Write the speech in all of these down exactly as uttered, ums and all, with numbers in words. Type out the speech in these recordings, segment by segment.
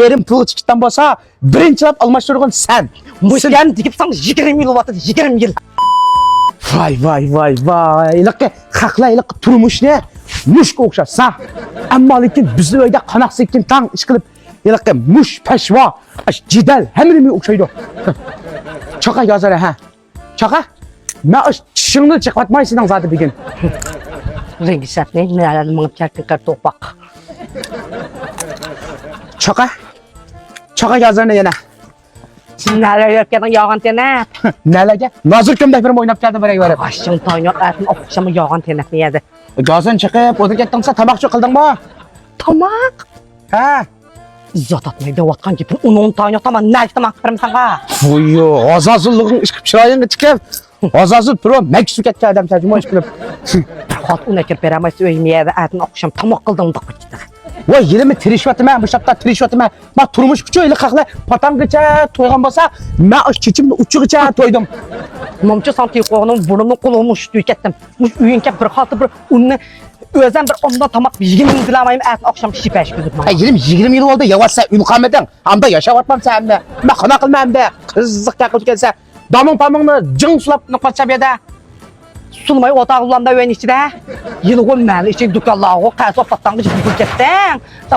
يېرىم پۇلغا چىقىشتان بولسا، بىرىنچىلەپ ئالماشتۇرغان سەن. مۇشۇ گەپنى دېگۈپ ساڭا يىگىرمە يىل بولۇۋاتىدۇ، يىگىرمە يىل. ۋاي، ۋاي، ۋاي، ۋاي. ھېلىقى خەقلەر ھېلىقى تۇرمۇشنى مۇشۇغا ئوخشاتسا. ئەمما لېكىن بىزنىڭ ئۆيدە قاناق سېكىن تاڭ ئىشقىلىپ، ھېلىقى مۇش، پەشۋا، ئاش، جېدەل، ھەممە نېمە ئوخشايدۇ. چاقا يازار، ھە. چاقا، مەن ئاش چىشىڭنى چېقىۋاتماي سېنىڭ زادى بۈگۈن. رېڭگى شەپنى، نەلەردە مېڭىپ كەلدىڭ، قارا توپاق. چاقا، چاقا يازارنى يەنە. نەلەرگە يۈرۈپ كەلدىڭ، ياغان تېنەپ؟ نەلەرگە؟ نازۇر كۈندە بىرىم ئويناپ كەلدى، بىرەي بېرىپ. ئاشىڭ تاينى يوق، ئەتىن ئوخشىما ياغان تېنەپنى يەدى. گازىنى چېقىپ، ئوتۇن كەتتىڭسە، تاماقچۇ قىلدىڭمۇ؟ تاماق؟ ھە. ئىززات ئاتماي دەۋاتقان گېپىنى ئۇنىڭ تاينى يوق، تامان نەگە تاماق قىرمىساڭغا؟ ۋۇييو، ئازازۇللۇقۇڭ ئىشقىپ چىرايىڭغا چىقىپ. ئازازۇل پىرو مەگىسى كەتكەن ئادەم سەجىمۇ ئىشقىلىپ. خات ئۇنى ئەكىرىپ بېرەلمەيسىز ئۆيۈمگە، يەدە ئەتىن ئاخشام تاماق قىلدىڭ دەپ قايتتى. ۋاي، يېلىمۇ تىرىشىۋاتىمەن، مۇشۇ ياقتا تىرىشىۋاتىمەن. ما تۇرمۇش ئۈچۈن ھېلى خەقلەر پاتاڭغىچە تويغان بولسا، مەن ئاشۇ چېچىمنى ئۇچىغىچە تويدۇم. مامچە ساڭا تېگىپ قويغىنىم بۇرنۇمنىڭ قۇلىقىمۇ شۇ كەتتىم. مۇشۇ ئۆيۈڭكە بىر خالتا بىر ئۇننى ئۆزەم بىر ئومدان تاماق يېگىنىمنى بىلەلمەيمەن، ئەتىن ئاخشام شىپە ئىچكۈزۈپ ماڭا. ھە، يېرىم يىگىرمە يىل بولدى، ياۋاتسا ئۈن قالمىدىڭ. ئاندا ياشاۋاتمامسەن ئەمدى؟ مەن قانداق قىلىمەن ئەمدى؟ قىزىق تەقىل كەلسە. دامىڭ پامىڭنى جىڭ سۇلاپ نوقاتچا بۇ يەردە. سۇنماي ئوتاغۇلامدا ئۆينىڭ ئىچىدە. يىلغۇ مەھەللە ئىچى دۇكانلارغۇ قەرز ئوپاتتاڭغا يۈگۈرۈپ كەتسەڭ.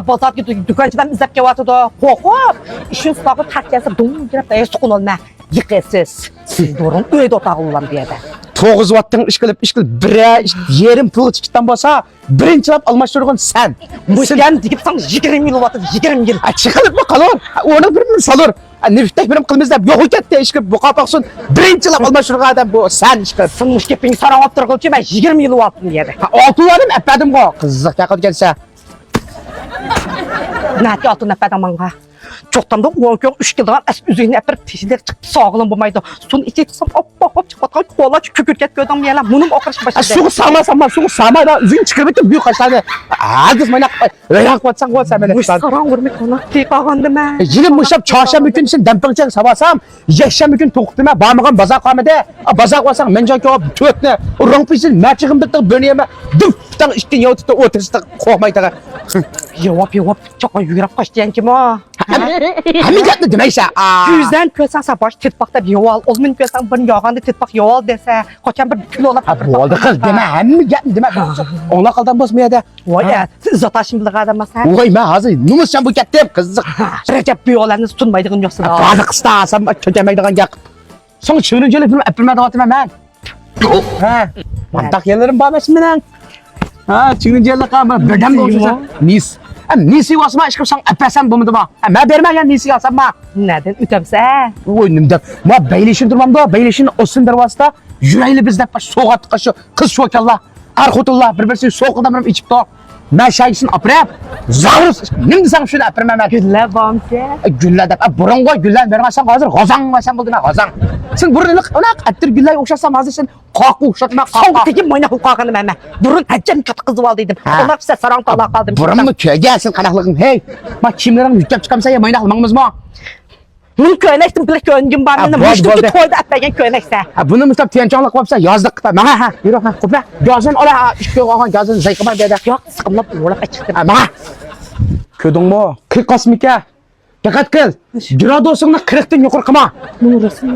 بازاردىكى دۇكانچىلار ئىزدەپ كېلىۋاتىدۇ. قورقۇپ. ئىشىن سۇلاغا تەرت كەلسە دۇڭ كىرىپ ئەي سۇقۇن ئولما. يىقىسىز. سىز دۇرۇڭ ئۆيدە ئوتاغۇلام بۇ يەردە. توغۇزۇۋاتتىڭ ئىشقىلىپ، ئىشقىلىپ بىرەر ئىش يېرىم پۇلغا چىقىشتان بولسا، بىرىنچىلەپ ئالماشتۇرغان سەن. مۇشۇ گەپنى دېگۈپ ساڭا يىگىرمە يىل بولۇۋاتىدۇ، يىگىرمە يىل. ئە، چېقىلىپمۇ قالۇر. ئە، ئورنىغا بىرنى سالۇر. ئە، نېفىتتەك بىرىم قىلىمىز دەپ يوقىلىپ كەتتى، ئىشقىلىپ بۇ قاپاقسۇن. بىرىنچىلەپ ئالماشتۇرغان ئادەم بۇ سەن ئىشقىلىپ. سىڭ مۇشۇ گېپىڭنى ساراڭ ئاپ تۇرغۇچە مەن يىگىرمە يىل بولۇۋاتىدۇ بۇ يەردە. ھە، ئالتۇنلارنى ئەپەردىمغۇ. قىزىق چاقىدىكەنسەن. نەتكە ئالتۇن ئەپەردىڭ ماڭا؟ چوقتامدا ئون كۆڭ ئۈچ كىلوغرام ئەس ئۈزۈكنى ئەپىرىپ تېشىدە چىقىپ ساغلام بولمايدۇ. سۇنى ئىچىپ تۇرسام ئاپئاق بولۇپ چىقىۋاتقان كولاچ كۆكۈركەت كۆردۈڭمۇ يەنە؟ مۇنىمۇ ئوقۇرۇش ھە، باشلىدى. سۇغا ساما، ساما، سۇغا ساما، ئۆزۈڭ چىقىرىۋېتىپ بۇ قاشلارنى. ھەرگىز مانا ۋەيران قىلىۋاتساڭغۇ سەن مېنى. مۇشۇ ساراڭ ئۇرمىكى قوناق تېپىغاندىمەن. يېنىم مۇشۇ چارشەنبە كۈنى سېنى دەمپىڭچەڭ ساۋالسام، يەكشەنبە كۈنى توقۇتتىمەن، بارمىغان بازار قالمىدى. بازار قالساڭ مەنجان كۆپ تۆتنى، روڭپىسىنى مەچىغىم بىتتىغ بۆنىيەمە، دۈپ تاڭ ئىككىنى ياۋتىتتى ئوتتۇرىسىدا قوقمايدىغان. ياۋاپ، ياۋاپ، چاقا يۈگۈرۈپ قاچتى يەنكىمۇ؟ ھەممە، ھەممە گەپنى دېمەيسەن. ئا. يۈزەن كۆرسەڭ سەن باش تېتىپاق دەپ ياۋال، ئولمىنى كۆرسەڭ بىر ياغاندا تېتىپاق ياۋال دېسە، قاچان بىر كۈل ئولاپ ھە، بولدى قىز، دېمە، ھەممە گەپنى دېمە. ئوڭلاق ئادەم بولسا بۇ يەردە. ۋاي، ھە. ئە، سىز ئىززات ھاشىملىق ئادەم ئەمەس، ھە؟ ۋاي، مەن ھازىر نومۇسچان بولۇپ كەتتىم، قىزىق. رەجەپ بۇ ئادەمنى تۇتمايدىغان يوقسىز. ھازىر قىستا، سەن كۆتەرمەيدىغان گەپ. ساڭا چىۋرىنچىلىك ئەپىرمە دەۋاتىمەن مەن. ھە، مانداق يەرلىرىم بار ئەمەسمۇ مېنىڭ. ھە، چىۋرىنچىلىققا بىر بىردەم بولسا. نېسى. ھە، نېسى بولسىمۇ ئىشقىلىپ ساڭا ئەپەرسەم بولمىدىما؟ ھە، مەن بەرمەيمەن نېسى ئالسامما. نەدىن ئۆتەمسە؟ ۋوي، نېمە دەپ؟ ما بەيلىشىن تۇرمامدۇ؟ بەيلىشىن ئوسسىن دەرۋازىسىدا يۈرەيلى بىز دەپ سوۋغاتقا شۇ قىز شوكاللار. ئەر خوتۇنلار بىر-بىرسىگە سوۋغا قىلدى بىر ئىچىپتۇ. مەن شايىسىنى ئاپىرىپ، زاغرۇس، نېمە دېسەڭ شۇنى ئاپىرىمەن مەن. گۈللە بارمىكەن؟ ئە، گۈللە دەپ، ئە، بۇرۇنغۇ گۈللەنى بەرمەسەڭ ھازىر غازاڭ بەرسەم بولدى مەن، غازاڭ. سەن بۇرۇن ئېنىق، ئېنىق ئەتىر گۈللەگە ئوخشاتسام ھازىر سەن قاققا ئوخشاتما، ساڭا قاققا. تېگىپ مايناق بولۇپ قالغان مەن. بۇرۇن ھەججەم كاتتا قىزىۋال دېدىم. ھە. ئۇنداق دېسە ساراڭ تالا قالدىم. بۇرۇنمۇ كۆرگەنسەن قانداقلىقىڭ، ھەي. ما كىيىملىرىڭنى يۆتكەپ چىقامسەن يا مايناقلا ماڭىمىزمۇ؟ مۇنى كۆينەكتىن بىللە كۆيۈنگۈم بار ھە، مېنىڭ. بولدى، مۇشتۇمچە بولدى. تويدا ئەپ بەرگەن كۆينەكسە. ھە، بۇنى مۇشۇنداق تىيەنچاڭلىق بولسا يازدۇق قىلىپ. ماڭا، ھە، يۈرۈڭ، ھە، قوپە. گازىن ئالا، ھە، ئىككى قويغان گازىن زەي قىلماي بۇ يەردە. ياق، سىقىملاپ ئورلاپ ئەچىقتىم. ھە، ماڭا. كۆردۈڭمۇ؟ قىيقاسمىكەن؟ دىققەت قىل. گرادۇسىڭنى قىرىقتىن يۇقىرى قىلما. بۇنى رەسىم.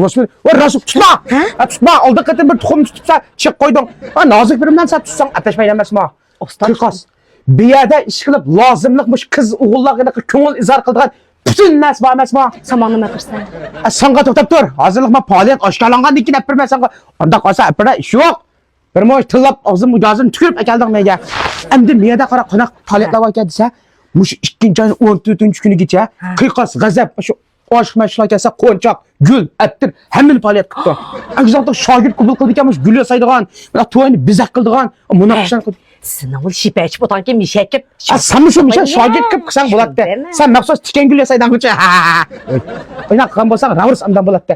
رەسىم. ۋە رەسىم تۇتما. ھە؟ ھە، تۇتما. ئالدى قېتىم بىر تۇخۇم تۇتۇپ سەن چىقىپ قويدۇڭ. ھە، نازۇك بىر بىلەن سەن تۇتساڭ ئەپلەشمەيدۇ ئەمەسمۇ؟ ئۇستاز. قىرىقاس. بۇ يەردە ئىشقىلىپ لازىملىق مۇشۇ قىز ئوغۇللارغا ھېلىقى كۆڭۈل ئىزھار قىلىدىغان پۈتۈن نەرسە بار ئەمەسمۇ؟ سامان نېمە قىلسا؟ ئە، ساڭا توختاپ تۇر. ھازىرلىق مەن پائالىيەت ئاشكارىلانغاندىن كېيىن ئەپ بېرىمەن ساڭا. ئانداق قالسا ئەپ بېرە، ئىش يوق. بىر مۇش تىللاپ ئاغزىمغا گازىنى تۈكۈرۈپ ئەكەلدىڭ مەيگە. ئەمدى مەيدە قارا قانداق پائالىيەتلەر بار ئىكەن دېسە، مۇشۇ ئىككىنچى ئاينىڭ ئون تۆتىنچى كۈنىگىچە ھە. قىرىقاس، غەزەپ، شۇ ئاشىق مەشۇقلار كەلسە، قونچاق، گۈل، ئەتىر، ھەممىنى پائالىيەت قىپتۇ. ئەڭ گۈزەل شاگىرت قوبۇل قىلىدىكەن، مۇشۇ گۈل ياسايدىغان، توينى بېزەك قىلىدىغان، مۇناق ئىشلارنى قىلىدۇ. سېنىڭ ئۇ شىپەچى بوتاڭكى مىشەكىپ. ئا، سەنمۇ شۇ مىشەك شاگىرت قىلىپ قىلساڭ بولاتتى. سەن مەخسۇس تىكەن گۈل ياسايدىغانغىچە. ھە، ھە، ھە. ئويناق قىلغان بولساڭ، راۋۇرس ئاندان بولاتتى.